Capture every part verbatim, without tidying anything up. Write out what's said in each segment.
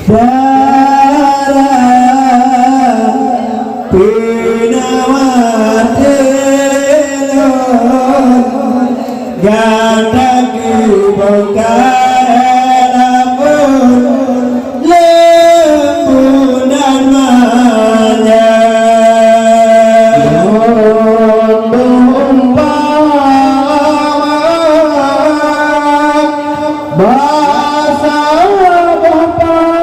Dara peunawa teulon gata keu bongkai lamon leumbun dan manyang. Lôn beuumpama Basa boh payong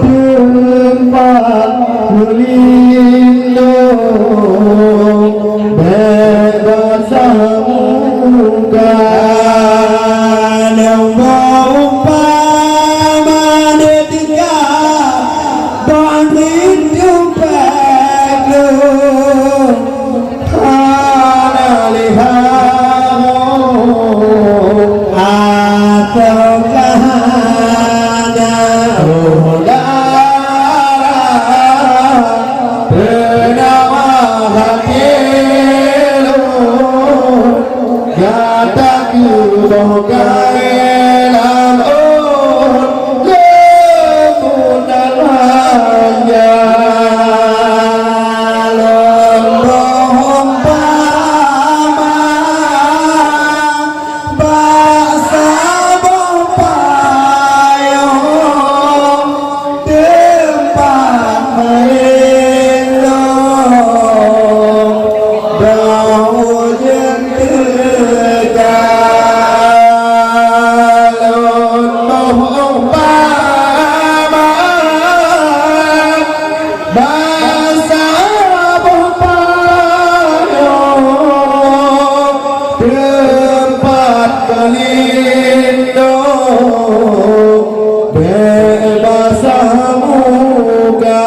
teumpat meulindong, bèk basa muka. Lôn beuumpama neutika bak rindu peuet lôn. Hana lé haba atawa ka hana, oh dara peunawa até lôn. Gata keuboh keu lam ôn leumbun dan manja. Lôn beuumpama bak saboh payong teumpat meulindong. Dong ujeuen teuka lôn beuumpama basa boh payong teumpat meulindong. Bèk basa muka.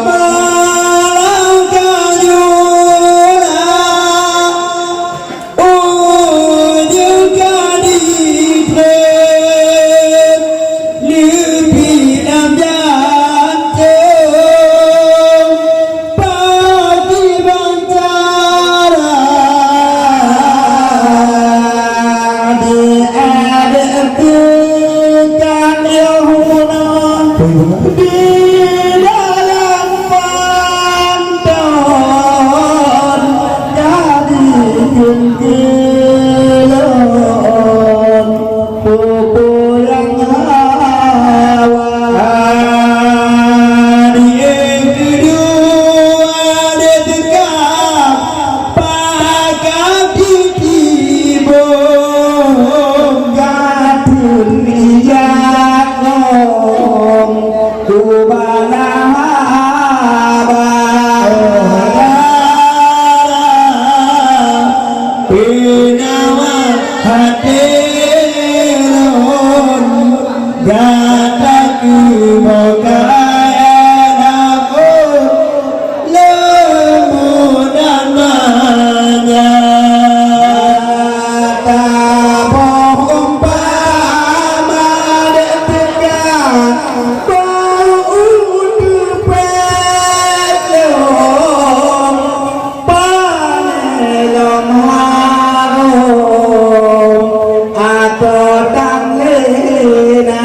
Malam ka jula, ujeuen ka ditrép, leupie lam jantông. Pakriban cara di adeueng teuka yoh na di dalam panton jadi keungkilon. Peue-peue nyang hawa. Hari keudua teuka pakat jitibong, ka teurijak ngon kubala haba. Peunawa até lôn, gata keuboh keu lam ôn leumbun dan manja. Gata beuumpama deuh teuka, bak uteuen peuet lôn. Pane lom harôm ateueh tanglena.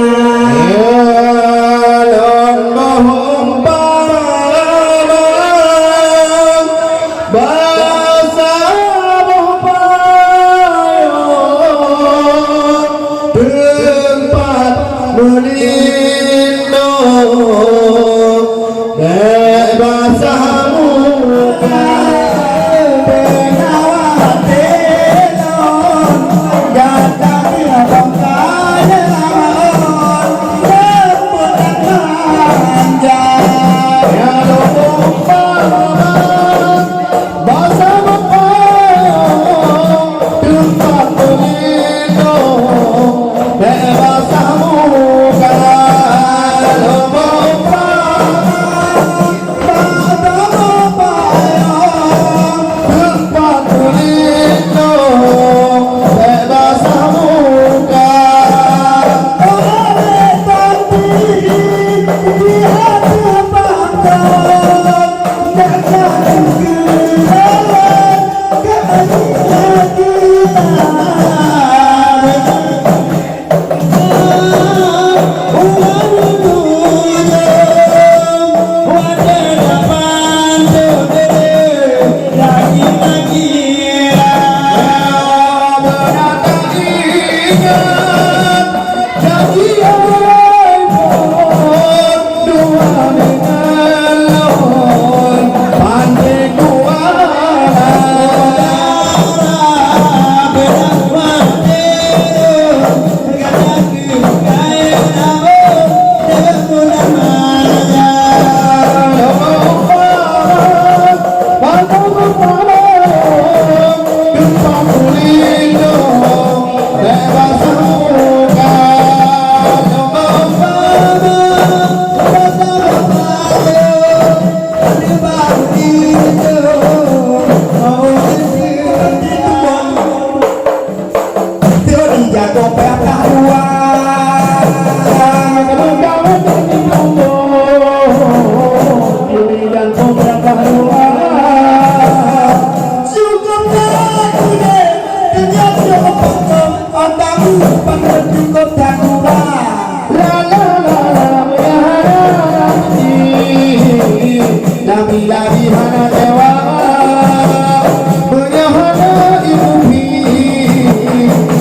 Nabi-nabi hana lewat, meunyoe hana ibu phi,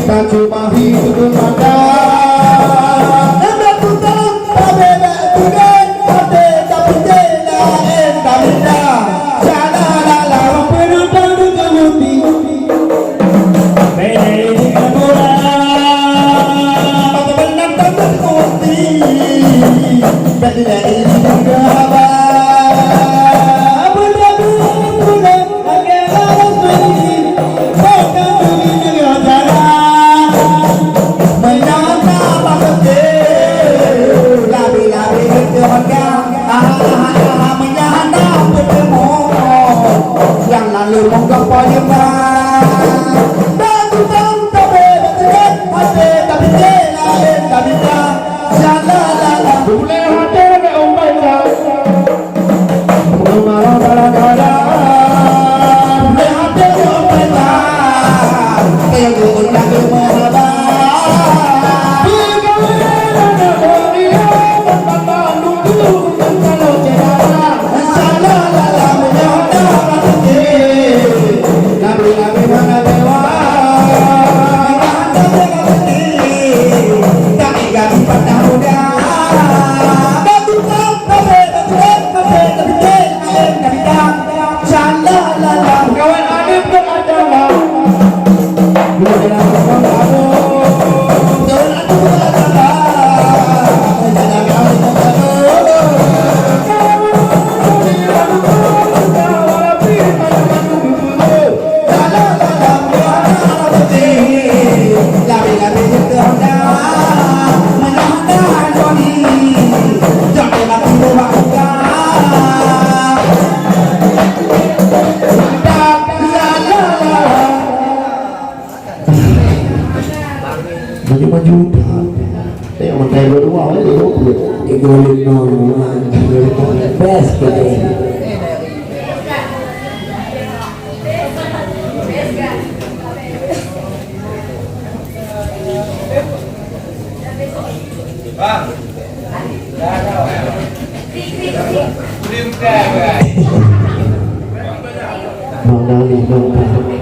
tak cuma hidup mata. Anak putra, tak beda sudah, hati tapi lain tak beda. Jalan dalam penuh dan muti. Nyang lalu monggo payah. Dan tukang tabe bategat hati tapi lain tak bisa. Jalan-jalan. Boleh hati nak umbai tak? Mengarah dalam keadaan. Boleh hati nak umbai tak? Saya gurun lagi meraba. Maju-maju. Tengok makai dua-dua, eh, dua-dua. Tiga lima, lima. Best, best. Bang Dali, Bang Dali.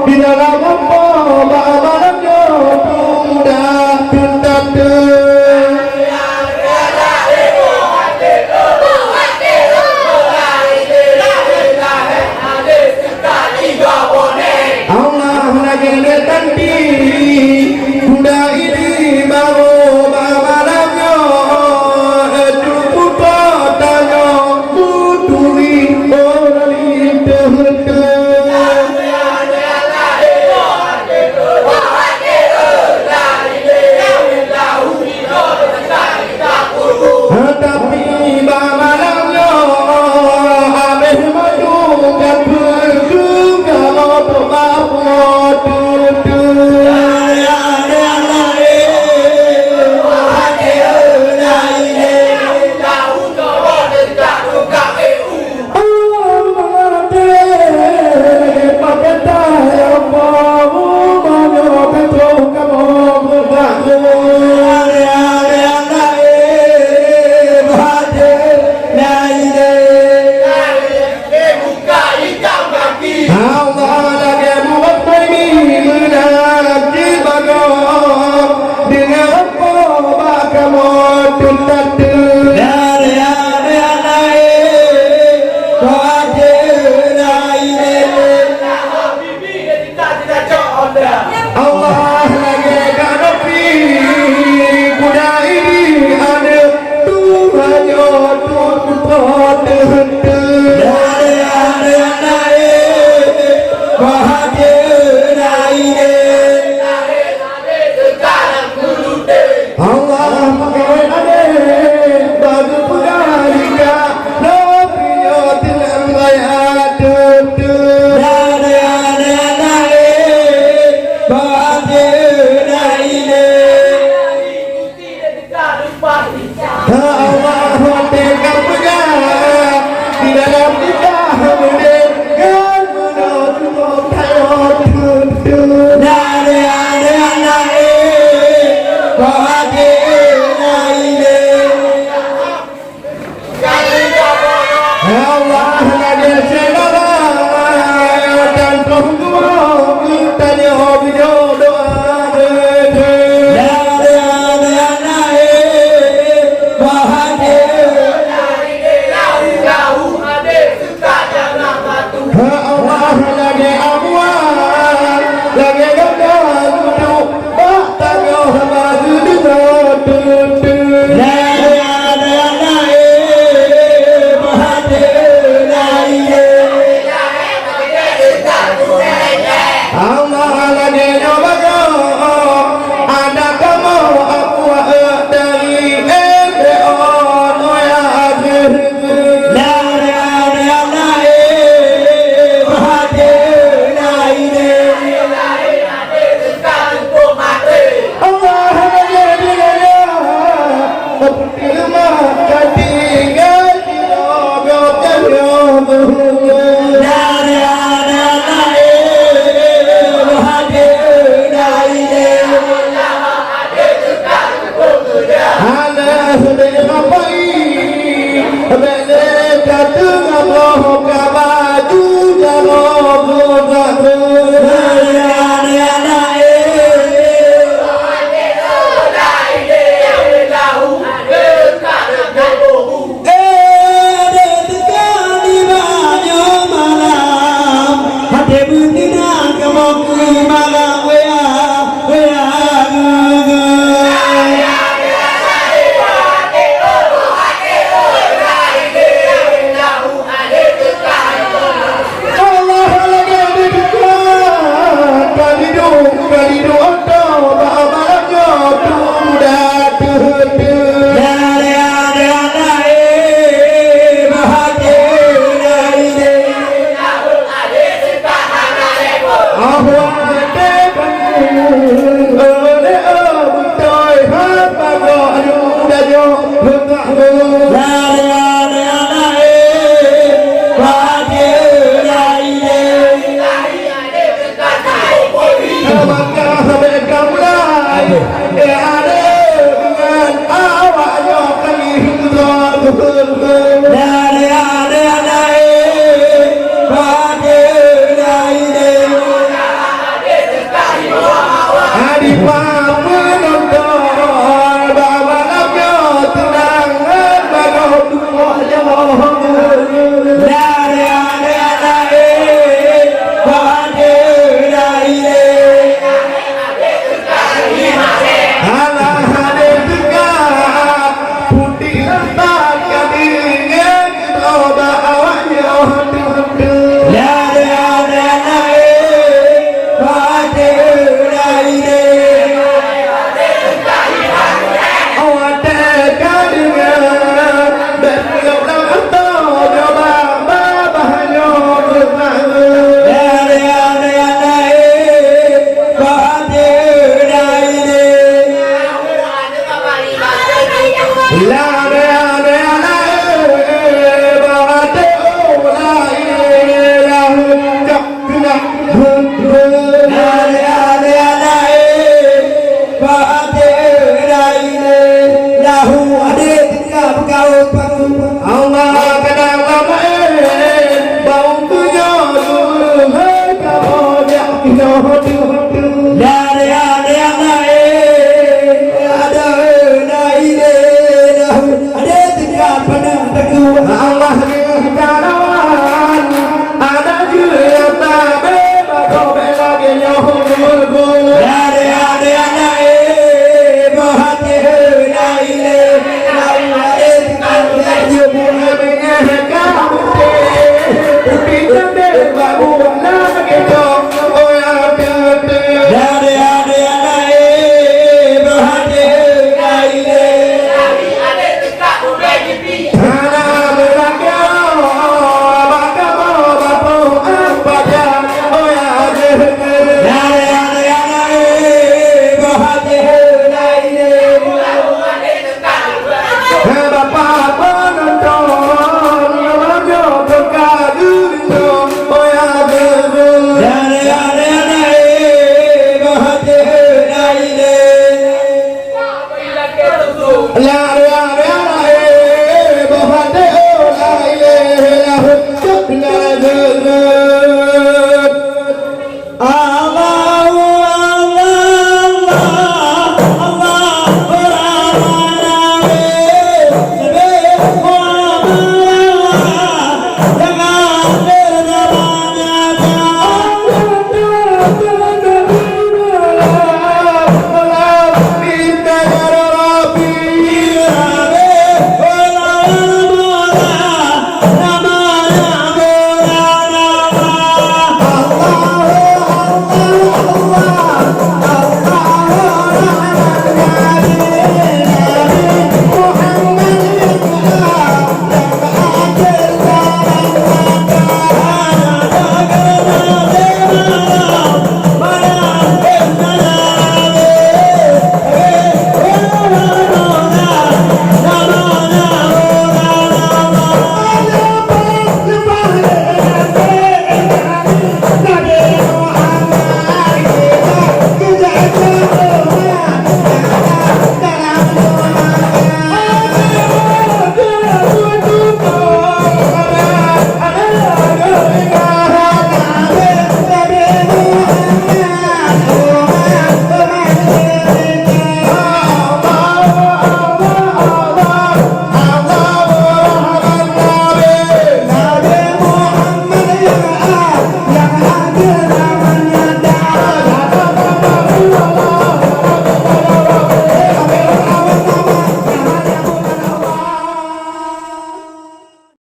Di dalam apa bak malam nyoe pemuda teuntante. Allah watèe ka peugah di dalam kitab beudé ngon bunoe tutoe tayue teuntèe. Dari aneuk-aneuk, eh, bah até na ilée. Ya Allah, lagèe syedara, dan Tuhan guru, tanyoe beujôh doa. Ya Allah, lagèe abuan, lagèe gata dudoe bak tanyoe haba geudeungoe teuntèe. Allah lagèe nyoe bagoe, adak kamoe abuan dari M P O Noya Ageng. Eh, adak teuka nibak nyoe malam, até beuteunak kamoe keu malam wea, wea geuh. Allah lagèe dibuka, ka diduek, ka diduek oto, bak malam nyoe tuda teuh-teuh. Ya, ya, ya, ya, eh, bah até na ilée. Ahwa até, eh, eh, beutôi, haba goh aju dajo, beungah goh. Ya, ya, ya, ya, eh, bah até na ilée. Lam riwayat